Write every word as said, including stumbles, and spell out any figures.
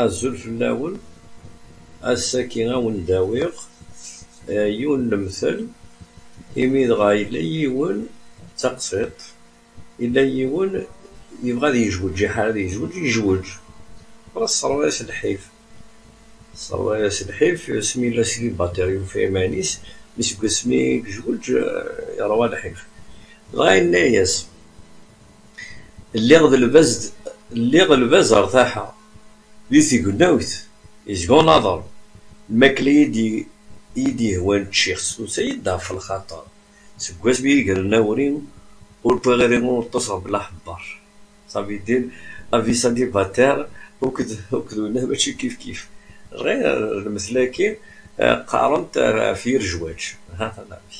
Azul fell-awen. Ass-agi a wen-d-awiɣ eh, yiwen n lemtel, imi dɣa yella yiwen d taqsiṭ, yella yiwen yebɣa ad yejweǧ, iḥar ad yejweǧ, yejweǧ. Ɣas ṣṣerwa-yas lḥif. Ṣṣerwa-yas lḥif, asmi yella célibataire yufa iman-is, mi seg wasmi i yejweǧ eh, yerwa lḥif. Dɣa yenna-yas, lliɣ d lbaz, lliɣ lbaz rtaḥeɣ di tegnawt, izga unaḍer. Lmakla i d-, i d-ihwan ččiɣ-tt, tusa-yi-d ɣef lxaṭer. Seg wasmi i gren awri, ur wwiɣ ara ur ṭṭuseɣ bla ḥebber. Ça veut dire, la vie célibataire akked, akked winna mačči kif kif. Ɣir lmetla-agi eh, qqaren-t ɣef yir jwaǧ. Ha-t-an amek.